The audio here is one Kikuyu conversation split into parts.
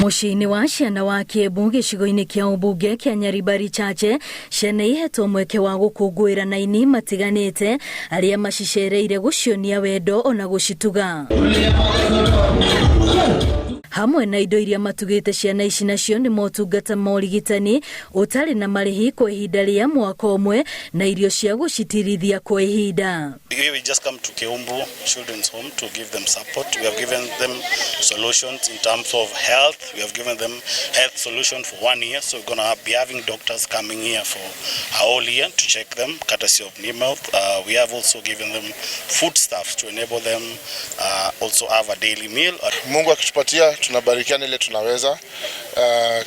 Mũciĩ-inĩ wa ciana wa Kiambu gĩcigo-inĩ kĩa ũmbunge kĩa Nyaribari Chache, ciana ihetwo mweke wa gũkũngũĩra na aini matiganĩte arĩa macicereire gũcionia wendo ona gũcituga. Hamwe na indo iria matugĩte ciana ici nacio nĩ motungata ma ũrigitani ũtarĩ na marĩhi kwa ihinda rĩa mwaka ũmwe na irio cia gũcitirithia kwa ihinda. We just come to Keumbu Children's Home to give them support. We have given them solutions in terms of health. We have given them health solution for one year. So we're going to be having doctors coming here for a whole year to check them, courtesy of NemHealth. We have also given them foodstuffs to enable them also have a daily meal. Mungu akitupatia tunabarikiana ile tunaweza.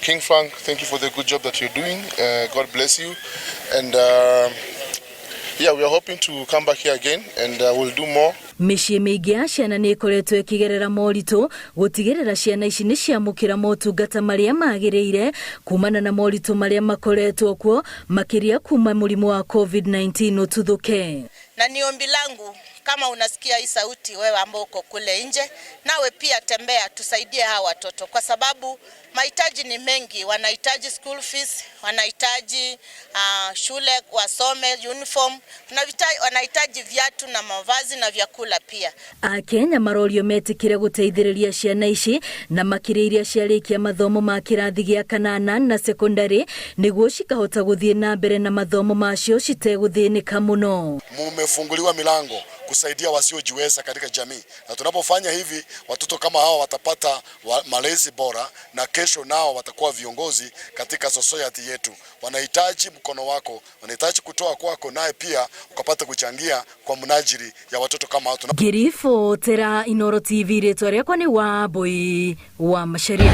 King Frank, thank you for the good job that you're doing. God bless you. And yeah, we are hoping to come back here again and we'll do more. Mĩciĩ mĩingĩ ya ciana nĩ ĩkoretwo ĩkĩgerera moritũ gũtigĩrĩra ciana ici nĩ ciamũkĩra motungata marĩa magĩrĩire kumana na moritũ marĩa makoretwo kuo, makĩria kuma mũrimũ wa COVID-19 ũtuthũke. Na ni ombi langu, kama unasikia hii sauti, wewe ambao uko kule nje, nawe pia tembea, tusaidie hawa watoto kwa sababu mahitaji ni mengi. Wanahitaji school fees, wanahitaji shule wasome, uniform, wanahitaji viatu na mavazi na vyakula pia. Akenya marorio metĩkĩre gũteithĩrĩria ciana ici na makĩria iria ciarĩkia mathomo ma kĩrathi gĩa kanana na sekondarĩ nĩguo cikahota gũthiĩ na mbere na mathomo macio citegũthĩnĩka mũno. Mumefunguliwa milango kusaidia wasiojiweza katika jamii, na tunapofanya hivi watoto kama hawa watapata malezi bora na kesho nao watakuwa viongozi katika society yetu. Wanahitaji mkono wako, wanahitaji kutoa kwako, naye pia ukapata kuchangia kwa mnajili ya watoto kama hao. Ngĩribotera Inooro TV, rĩtwa rĩakwa nĩ Wambui wa Macharia.